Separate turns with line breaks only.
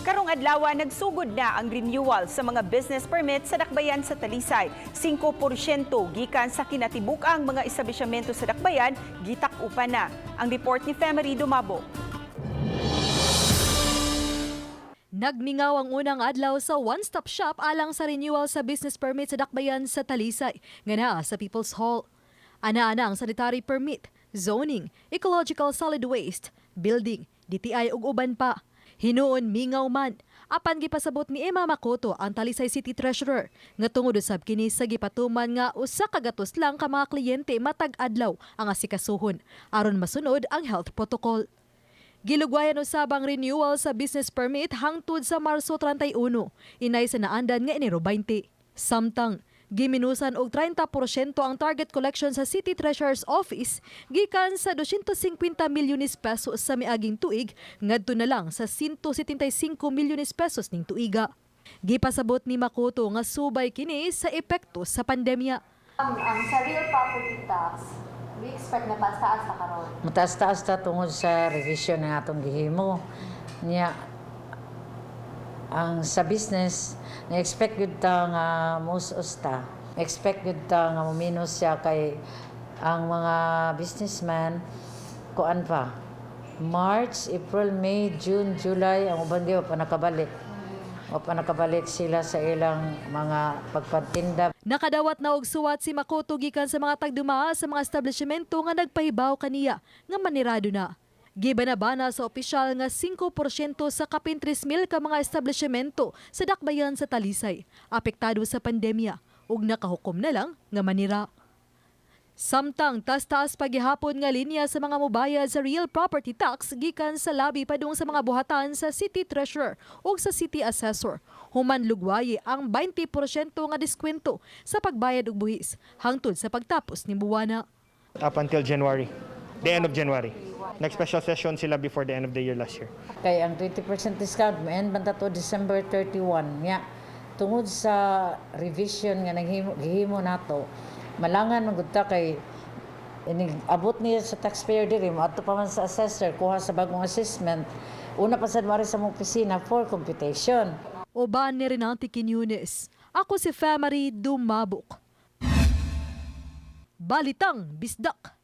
Karong adlaw, nagsugod na ang renewal sa mga business permit sa Dakbayan sa Talisay. 5% gikan sa kinatibuk-ang mga establishmento sa Dakbayan gitak-upan na. Ang report ni Femery Dumabo.
Nagmingaw ang unang adlaw sa one-stop shop alang sa renewal sa business permit sa Dakbayan sa Talisay, nga naa sa People's Hall. Ana-ana ang sanitary permit, zoning, ecological solid waste, building, DTI ug uban pa. Hinuon mingaw man. Apan gipasabot ni Emma Makoto, ang Talisay City Treasurer, nga tungod usab kini sa gipatuman nga 100 lang ka mga kliyente matag adlaw ang asikasuhon aron masunod ang health protocol. Gilugwayan usab ang renewal sa business permit hangtod sa Marso 31, inay sa naandan nga Enero 20. Samtang giminusan og 30% ang target collection sa City Treasurer's Office gikan sa 250 milyones pesos sa miaging tuig ngadto na lang sa 175 milyones pesos ning tuiga. Gipasabot ni Makoto nga subay kini sa epekto sa pandemya.
Ang sa real property tax, we expect na taas-taas na karon.
Mataas-taas ta tungod sa revision nga atong gihimo. Niya ang sa business, na-expect gud ta nga mus-us ta. Expect gud ta nga minus siya kay ang mga businessman, kuan pa. March, April, May, June, July, ang uban di pa nakabalik. O pa nakabalik sila sa ilang mga pagpatinda.
Nakadawat na og suwat si Makoto gikan sa mga tagdumaa sa mga establishmento nga nagpahibaw kaniya nga manirado na. Gibanabana sa opisyal nga 5% sa kapin 3,000 ka mga establishmento sa Dakbayan sa Talisay apektado sa pandemya ug nakahukom na lang nga manira. Samtang tas-taas pagihapon nga linya sa mga mobayad sa real property tax gikan sa labi padung sa mga buhatan sa City Treasurer ug sa City Assessor. Human lugwayi ang 20% nga diskwento sa pagbayad og buhis hangtod sa pagtapos ni buwana.
Up until January, the end of January. Next special session sila before the end of the year last year.
Kay ang 20% discount mo-end man ta to December 31. Nya tungod sa revision nga naghimo gihimo nato, malangan man gud ta kay inig abot niya sa taxpayer diri, moadto pa man sa assessor, kuha sa bagong assessment, una pa sad moari sa mong opisina for computation.
Uban ni Renante Quiñones. Ako si Famary Dumabok. Balitang Bisdak.